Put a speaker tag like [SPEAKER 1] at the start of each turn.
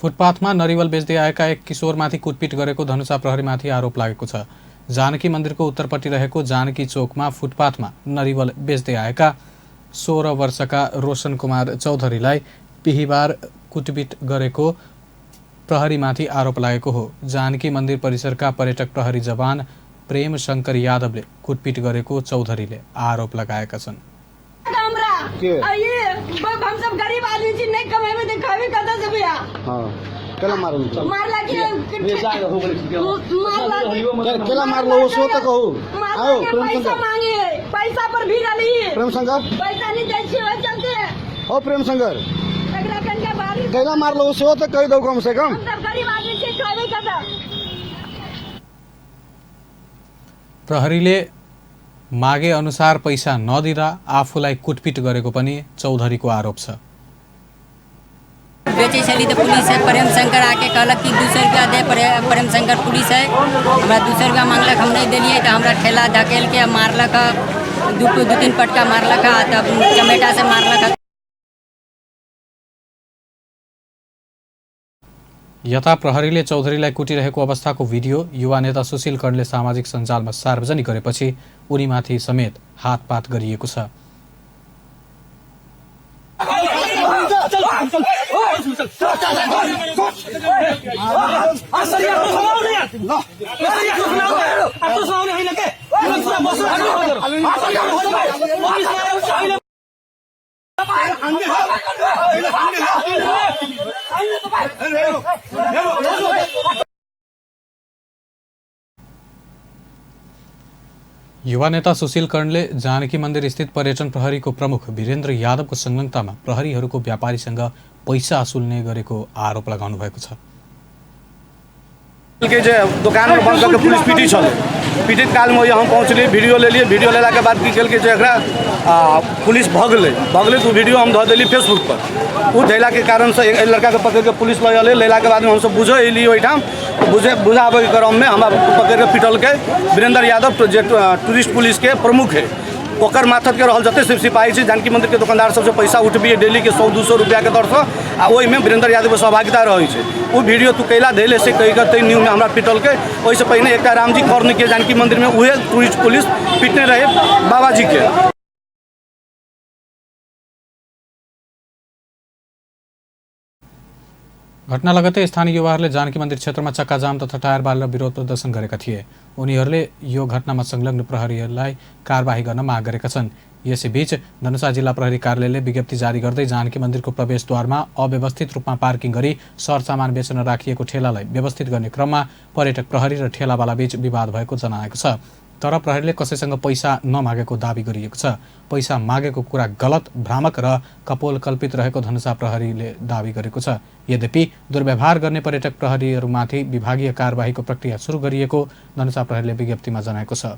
[SPEAKER 1] फुटपाथमा नरिवल बेच्दै आएका एक किशोरमाथि कुटपिट गरेको धनुषा प्रहरीमाथि आरोप लागेको छ। जानकी मन्दिरको उत्तरपट्टि रहेको जानकी चोकमा फुटपाथमा नरिवल बेच्दै आएका 16 वर्षका रोशन कुमार चौधरीलाई बिहिबार कुटपिट गरेको प्रहरीमाथि आरोप लागेको हो। जानकी मन्दिर परिसरका पर्यटक प्रहरी जवान प्रेम शंकर यादवले कुटपिट गरेको चौधरीले आरोप लगाएका छन्।
[SPEAKER 2] हम सब गरीब आदमी छी, नहीं कमेबे त खाबे कतऽ से भैया।
[SPEAKER 3] हां, केला मारल
[SPEAKER 2] मारला के
[SPEAKER 3] केला मारलो सो त कहू। आओ प्रेम
[SPEAKER 2] पैसा
[SPEAKER 3] शंकर
[SPEAKER 2] मांगे, पैसा पर भी रही।
[SPEAKER 3] प्रेम शंकर
[SPEAKER 2] पैसा नहीं दै छी ओइ चलते।
[SPEAKER 3] ओ प्रेम शंकर
[SPEAKER 2] एकरा कनका बारी
[SPEAKER 3] केला मारलो सो त कहि दऊ कम से कम।
[SPEAKER 2] हम सब गरीब आदमी छी, खाबे कतऽ।
[SPEAKER 1] प्रहरीले मागे अनुसार पैसा नदिँदा आफूलाई कुटपिट गरेको पनि चौधरीको आरोप छ।
[SPEAKER 4] बेचै छली तऽ पुलिस है, प्रेम शंकर आके कहलक कि 200 रुपया दे। प्रेम शंकर पुलिस है, हमरा 200 रुपया मांगलक, हम नहीं देलियै तऽ हमरा ठेला धकेल के मारलक, दू तीन पटका मारलक, तब चमेटा से मारलक।
[SPEAKER 1] यता प्रहरीले चौधरीलाई कुटिरहेको अवस्थाको भिडियो युवा नेता सुशील कर्णले सामाजिक सञ्जालमा सार्वजनिक गरेपछि उनीमाथि समेत हातपात गरिएको छ। युवा नेता सुशील कर्णले जानकी मन्दिर स्थित पर्यटन प्रहरीको प्रमुख वीरेन्द्र यादवको संलग्नतामा प्रहरीहरूको व्यापारीसँग पैसा असुल्ने गरेको आरोप लगाउनु भएको छ।
[SPEAKER 5] के जे दोकान में बंद करके पुलिस पीटी छलै, पीटित कालमे हम पहुँचलियै, वीडियो लेलियै। वीडियो लेलाके बाद की केलकै जे एकरा पुलिस भगलै तऽ ओ वीडियो हम धऽ देलियै फेसबुक पर। ओ धयलाके कारणसँ एहि लड़काके पकड़िके पुलिस लऽ एलै। लेलाके बादमे हमसब बुझै एलियै ओहिठाम, बुझाबैके क्रममे हमरा पकड़िके पिटलकै वीरेंद्र यादव जे टूरिस्ट पुलिसके प्रमुख है, ओकर माथत के रहल जते सब सिपाही छै। जानकी मंदिर के दोकानदार सबसे पैसा उठबियै डेली के 100-200 रुपया के दरसँ, आ ओहिमे वीरेंद्र यादव के सहभागिता रहै छै। ओ वीडियो तू कैला धैले से कहि कऽ तै न्यूजमे हमरा पिटलकै। ओहिसँ पहिने एकटा रामजी कर्ण के जानकी मंदिरमे उहे टूरिस्ट पुलिस पिटने रहै बाबाजीके।
[SPEAKER 1] घटना लगतै स्थानीय युवाहरूले जानकी मन्दिर क्षेत्रमा चक्काजाम तथा टायर बालेर विरोध प्रदर्शन गरेका थिए। उनीहरूले यो घटनामा संलग्न प्रहरीहरूलाई कारबाही गर्न माग गरेका छन्। यसैबीच धनुषा जिल्ला प्रहरी कार्यालयले विज्ञप्ति जारी गर्दै जानकी मन्दिरको प्रवेशद्वारमा अव्यवस्थित रूपमा पार्किङ गरी सरसामान बेच्न राखिएको ठेलालाई व्यवस्थित गर्ने क्रममा पर्यटक प्रहरी र ठेलावाला बीच विवाद भएको जनाएको छ। तर प्रहरीले कसैसँग पैसा नमागेको दावी गरिएको छ। पैसा मागेको कुरा गलत, भ्रामक र कपोलकल्पित रहेको धनुषा प्रहरीले दावी गरेको छ। यद्यपि दुर्व्यवहार गर्ने पर्यटक प्रहरीहरूमाथि विभागीय कारबाहीको प्रक्रिया सुरु गरिएको धनुषा प्रहरीले विज्ञप्तिमा जनाएको छ।